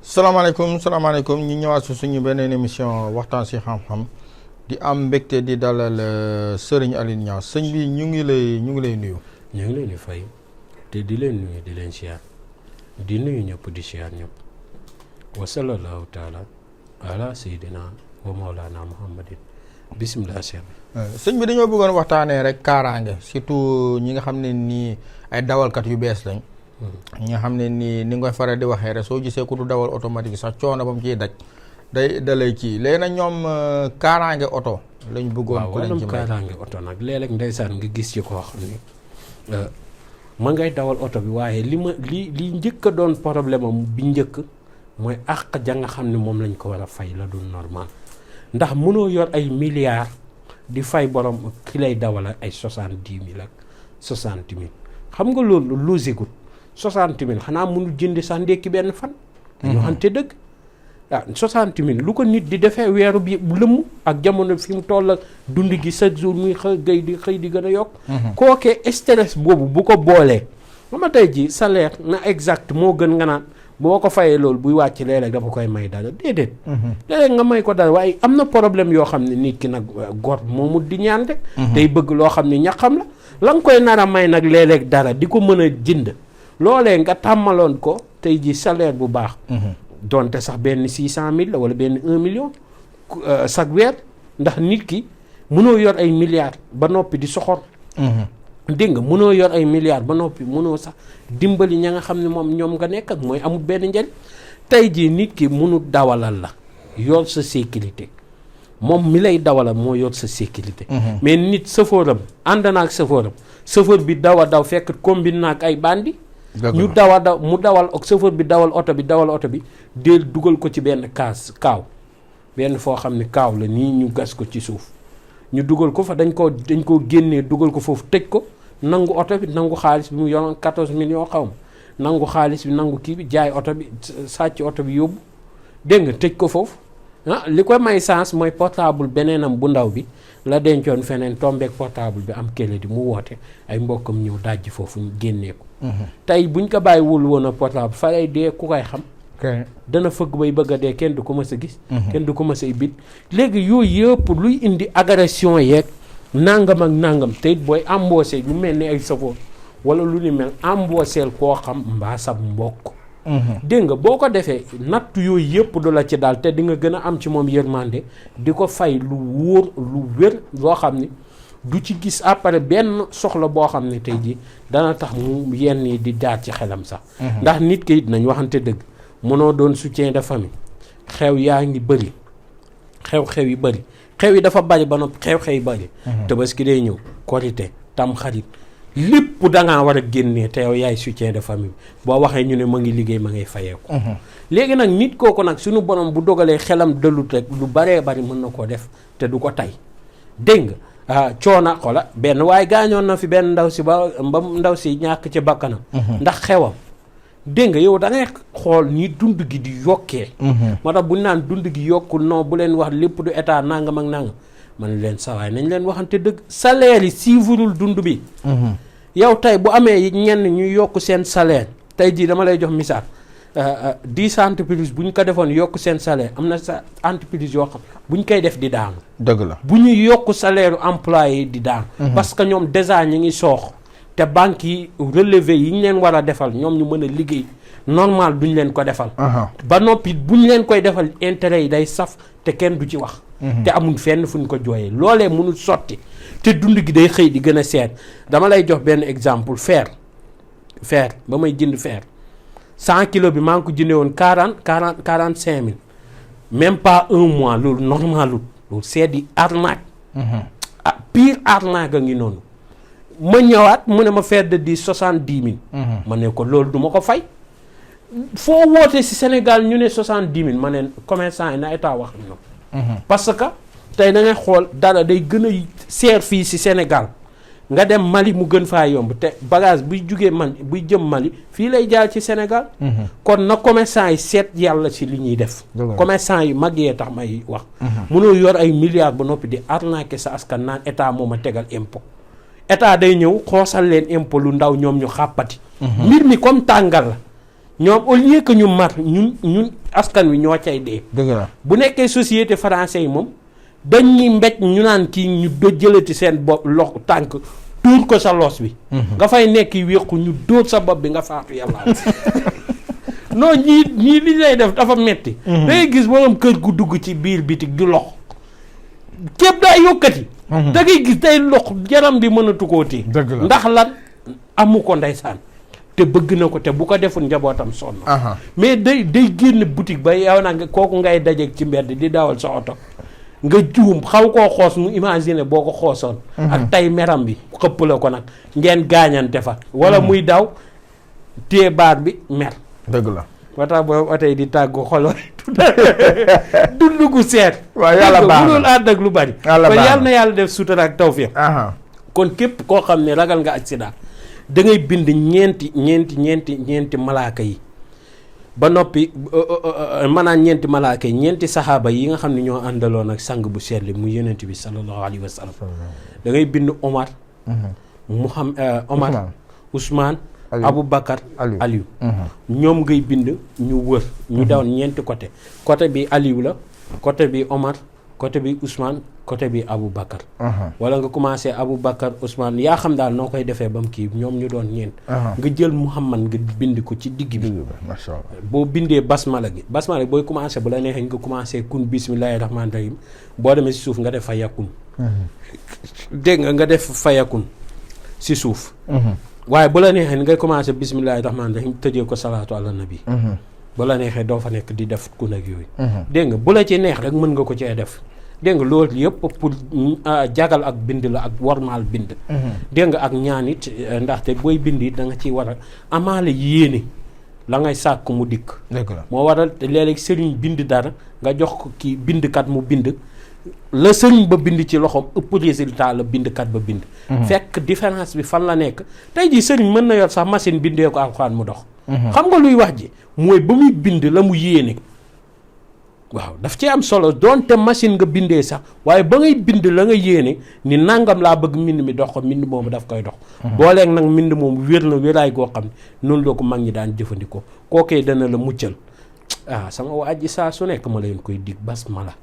salaamaaleykum ñu ñëwaat si suñu beneen émission waxtaan si xam-xam di am mbégte di dalal Serigne Alioune Niang sëñ bi ñu ngi lay nuyu. ñu ngi leen di fay te di leen nuyu di leen siyaar di nuyu ñëpp di siyaar ñëpp wa sallallahu taala ala sayyidina wa mawlana muhammadin bismillah sëñ bi dañoo bëggoon waxtaanee rek kaaraange surtout ñi nga xam ne nii ay dawalkat yu bees lañ. ñi nga xam ne nii ni nga koy faral di waxee rek soo gisee ku du dawal automatique sax coono ba mu ciy daj dalay kii léegi nag ñoom kaaraange oto lañ bëggoon ku leen ci may kaaraange oto nag léeg-léeg ndeysaan nga gis ci koo xam ni ma ngay dawal oto bi waaye li njëkk a doon problème am bi njëkk mooy àq ja nga xam ne moom lañ ko war a fay la du normal ndax mënoo yor ay milliards di fay borom ki lay dawal ay 70,000 ak 60,000 xam nga loolu logique 60,000 xanaa mënul jënd sax ndekki benn fan. dañoo xamante dëgg. ah 60,000 lu ko nit di defee weeru bi lëmm ak jamono fi mu toll ak dund gi chaque jour muy xëy di gën a yokk. kookee stress boobu bu ko boolee. ba ma tey ji salaire na exact moo gën nga naan boo ko fayee loolu buy wàcc léeg-léeg dafa koy may dara déedéet. léeg-léeg nga may ko dara waaye am na problème yoo xam ne nit ki nag góor moomu di ñaan rek. day bëgg loo xam ne ñaxam la nga koy nar a may nag léeg-léeg dara di ko mën a jënd. loolee nga tàmmaloon ko tey ji salaire bu baax donte sax benn 600,000 la wala benn 1 million chaque weer ndax nit ki mënoo yor ay milliards ba noppi di soxor dégg nga mënoo yor ay milliards ba noppi mënoo sax dimbali ña nga xam ne moom ñoom nga nekk ak mooy amul benn njëriñ tey ji nit ki mënu dawalal la yor sa sécurité moom mi lay dawalal moo yor sa sécurité mais nit sëfooram ànd naak sëfooram sëfoor bi daw fekk combine naak ay bandi ñu mu dawal ak chauffeur bi dawal oto bi del dugal ko ci benn kaaw benn foo xam ne kaaw la nii ñu gas ko ci suuf ñu dugal ko fa dañ koo génnee dugal ko foofu tëj ko nangu oto bi nangu xaalis bi mu yoroon 14 millions xaw ma nangu xaalis bi nangu kii bi jaay oto bi sàcc oto bi yóbbu dégg nga tëj ko foofu li ko may sens mooy portable beneenam bu ndaw bi la dencoon feneen tombeek portable bi am kële di mu woote ay mbokkam ñëw dajji foofu ñu génnee ko tey buñ ko bàyyiwul woon a portable fa lay dee ku koy xam dana fëgg bay bëgg a dee kenn du ko mës a gis kenn du ko mës a bit léegi yooyu yëpp luy indi agression yeeg nangam ak nangam te it booy embauché ñu mel ni ay safoo wala lu ni mel embaucheel koo xam mbaa sab mbokk dégg nga boo ko defee natt yooyu yëpp du la ci daal te di nga gën a am ci moom yërmande di ko fay lu wóor lu wér loo xam ni du ci gis après benn soxla boo xam ne tey ji dana tax mu yenn yi di jaar ci xelam sax ndax nit ki it nañ waxante dëgg mënoo doon soutien de famille xew yaa ngi bëri xew-xew yi bëri xew yi dafa bëri ba noppi xew-xew yi bëri Tabaski day ñëw Korité Tamxarit lépp dangaa war a génnee te yow yaay soutien de famille boo waxee ñu ne ma ngi liggéey ma ngay fayeeku léegi nag nit kooku nag suñu borom bu dogalee xelam dëlut rek lu baree bari mën na koo def te du ko tey dégg nga coona xola benn waaye gaañoon na fi benn ndaw si ba ndaw si ñàkk ci bakkanam ndax xewam dégg nga yow da ngay xool ni dund gi di yokkee moo tax bu ñu naan dund gi yokkul non bu leen wax lépp du état nangam ak nangam man leen sawaay nañ leen waxante dëgg salaire yi suivrul dund bi yow tey bu amee ñenn ñu yokk seen salaire tey jii dama lay jox misaal 10 entreprises bu ñu ko defoon yokk seen salaire am na sa entreprise yoo xam bu ñu koy def di daanu dëgg la bu ñu yokk salaire employé di daanu parce que ñoom déjà ñu ngi soox te banques yi relevé yi ñu leen war a defal ñoom ñu mën a liggéey normal duñ leen ko defal ba noppi bu ñu leen koy defal intérêt yi day saf te kenn du ci wax te amul fenn fu ñu ko jooyee loolee mënul sotti te dund gi day xëy di gën a seet dama lay jox benn exemple faire ba may jënd faire 100 kilos bi maa ngi ko jëndee woon 45 000 même pas un mois loolu normalul loolu c'est di arnaque pire arnaque a ngi noonu ma ñëwaat mu ne ma faire de 70 000 ma ne ko loolu du ma ko fay foo woote si Sénégal ñu ne 70 000 ma ne commerçant yi na état wax na parce que tey da ngay xool dara day gën a seer fii si Sénégal nga dem Mali mu gën faa yomb te bagage buy jugee Mali buy jëm Mali fii lay jaar ci Sénégal. kon na commerçant yi seet yàlla ci li ñuy def. commerçant yi mag yee tax may wax. mënoo yor ay milliards ba noppi di arnaquer sa askan naan état moo ma tegal impôt. état day ñëw xoosal leen impôt lu ndaw ñoom ñu xàppati. mbir mi comme tàngal la ñoom au lieu que ñu mar ñun askan wi ñoo cay dee. dëgg la bu nekkee société français yi moom dañuy mbéj ñu naan kii ñu do jëlati seen bopp lox tànk tuur ko sa loos bi. nga fay nekk wéqu ñu dóor sa bopp bi nga faatu yàlla. non ñii li lay def dafa metti da ngay gis borom kër gu dugg ci biir bitig di lox képp daa yokkati. da ngay gis day lox yaram bi mënatu koo téye. ndax lan amu ko ndeysaan te bëgg na ko te bu ko deful njabootam sonn. mais day génn boutique ba yow na nga kooku ngay dajeeg ci mbedd di dawal sa oto nga juum xaw koo xoos mu imaginer boo ko xoosoon. ak tay meram bi xëpp la ko nag ngeen gaañante fa. wala muy daw téye baat bi mer. dëgg la. ba tax boobu oto yi di tàggu xolo dund gu seet. waaw yàlla baax na mënul ànd ak lu bari. yàlla na yàlla def sutura ak tawfiq. kon képp koo xam ne ragal nga accident da ngay bind ñeenti malaaka yi ba noppi maanaam ñeenti malaaka yi ñeenti saxaaba yi nga xam ne ñoo àndaloon ak sang bu seetli mu yonent bi sallallahu alayhi wa sallam. da ngay bind Omar. Omar Ousmane. Abu Bakar Aliou. ñoom ngay bind ñu wër. ñu daw ñeenti côté bi Aliou la côté bi Omar côté bi Ousmane côté bi Abu Bakar. wala nga commencé Abu Bakar Ousmane yaa xam daal noo koy defee ba mu kii ñoom ñu doon ñeent. nga jël Muhammad nga bind ko ci digg bi. macha allah boo bindee basmala gi booy commencé bu la neexee nga commencé kun bismillahi rahmaani rahim boo demee si suuf nga def fayakun. dégg nga def fayakun si suuf. waaye bu la neexee ngay commencé bismillahi rahmaani rahim tëjee ko salaatu ala nabi. bu la neexee doo fa nekk di def kun ak yooyu. dégg nga bu la ci neex rek mën nga ko cee def. dégg nga loolu yëpp pour jagal ak bind la ak warmaal bind. dégg nga ak ñaan it ndaxte booy bind it da nga ciy war a amaale yéene la ngay sàkk mu dikk. dëgg la moo waral léeg-léeg sëriñ bind dara nga jox ko kii bindkat mu bind. la sëriñ ba bind ci loxoom ëpp résultat la bindkat ba bind. fekk différence bi fan la nekk tey jii sëriñ mën na yor sax machine bindee ko alxuraan mu dox. xam nga luy wax ji mooy ba muy bind la mu yéene. waaw daf ci am solo doonte machine nga bindee sax waaye ba ngay bind la nga yéene ni nangam laa bëgg mbind mi dox ko mbind moomu daf koy dox. booleeg nag mbind moomu wér na wéraay goo xam ne noonu la ko mag ñi daan jëfandikoo kookee dana la muccal sama waa ji saa su nekk ma leen koy dig basmala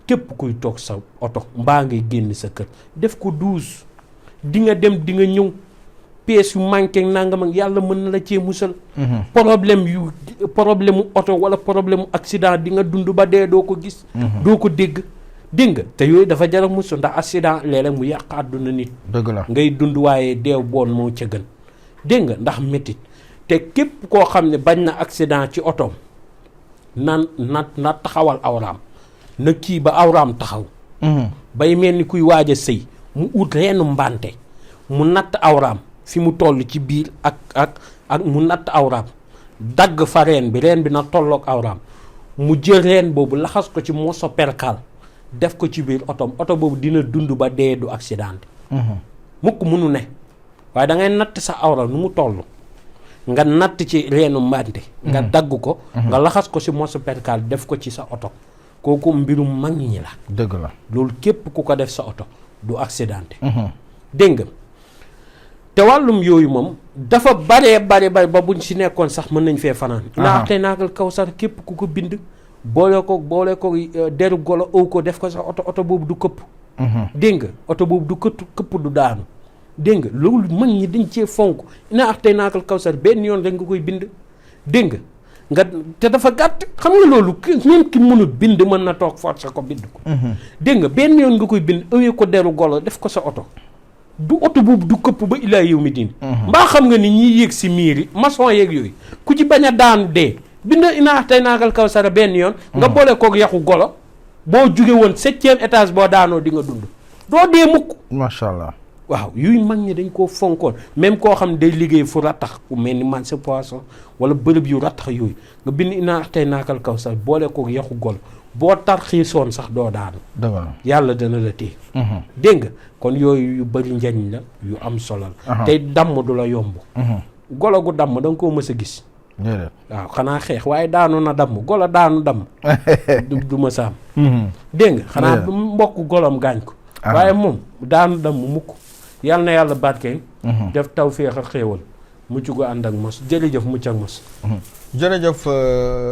képp kuy toog sa oto mbaa ngay génn sa kër def ko 12 di nga dem di nga ñëw pièces yu manqué nangam ak yàlla mën na la cee musal. problème mu oto wala problème mu accident di nga dund ba dee doo ko gis. doo ko dégg nga te yooyu dafa jar a musu ndax accident léeg-léeg mu yàq àdduna nit. dëgg la ngay dund waaye deew boon moo ca gën dégg nga ndax métit te képp koo xam ne bañ na accident ci otoom na taxawal awraam. na kii ba awraam taxaw. bay mel ni kuy waaj a sëy mu ut reenu mbante mu natt awraam fi mu toll ci biir ak mu natt awraam dagg fa reen bi na tolloog awraam mu jël reen boobu laxas ko ci moso perkal def ko ci biir oto boobu dina dund ba dee du accident. mukk munu ne waaye da ngay natt sa awra nu mu toll nga natt ci reenu mbante nga dagg ko nga laxas ko ci moso perkal def ko ci sa oto kooku mbirum mag ñi la. dëgg la loolu képp ku ko def sa oto du accidenté. dégg nga te wàllum yooyu moom dafa bare ba buñ si nekkoon sax mën nañ fee fanaan. naa tey naakal kaw sax képp ku ko bind boole ko deru golo ëw ko def ko sa oto boobu du këpp. dégg nga oto boobu du këpp du daanu. dégg nga loolu mag ñi dañ cee fonk naa tey naakal kaw sax benn yoon rek nga koy bind dégg nga te dafa gàtt xam nga loolu même ki mënut bind mën na toog forcé ko bind ko. dégg nga benn yoon nga koy bind ëwee ko deru golo def ko sa oto du oto boobu du këpp ba ilaa yow mi diin. mbaa xam nga ni ñiy yéeg si miir yi maçon yeeg yooyu ku ci bañ a daanu dee bind inaa tey naakal kaw sara benn yoon. nga boole koog yaxu golo boo jóge woon 7e étage boo daanoo di nga dund doo dee mukk. macha allah. waaw yuy mag ñi dañ koo fonkoon même koo xam ne day liggéey fu rattax ku mel ni marché poisson wala bërëb yu rattax yooyu nga bind inaa tey naakal kaw sax boole koog yaxu golo boo tarxiisoon sax doo daanu. dëgg la yàlla dana la téye. dégg nga kon yooyu yu bëri njariñ la yu am solo la. tey damm du la yomb. golo gu damm da nga koo mës a gis. waaw xanaa xeex waaye daanu na damm golo daanu damm. du ma saam. dégg nga xanaa mbokk golom gaañ ko. waaye moom daanu damm mukk. yàlla na yàlla barkeel. def tawféex ak xéewal mucc gu ànd ak mos jërëjëf mucc ak mos. jërëjëf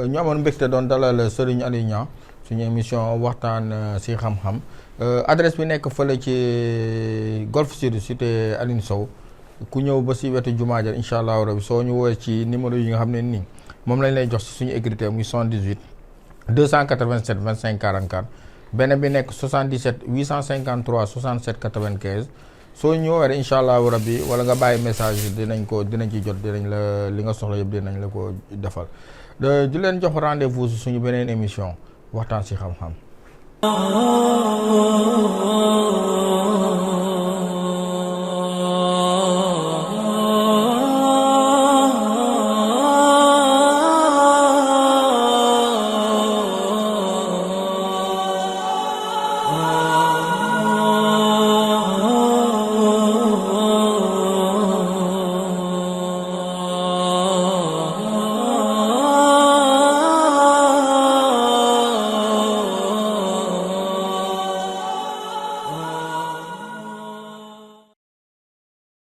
ñu amoon mbégte doon dalal Serigne Aliou Niang suñu émission waxtaan si xam-xam adresse bi nekk fële ci Golf Sud cité Aline Sow ku ñëw ba si wetu jumaa ja incha allahu rabi soo ñu woowee ci numéro yi nga xam ne nii moom lañ lay jox si suñu écriture muy 78 287 25 44 benn bi nekk 77 853 67 95 soo ñëwee rek incha allahu rabbi wala nga bàyyi message dinañ ci jot dinañ la li nga soxla yëpp dinañ la ko defal di leen jox rendez-vous suñu beneen émission waxtaan si xam-xam.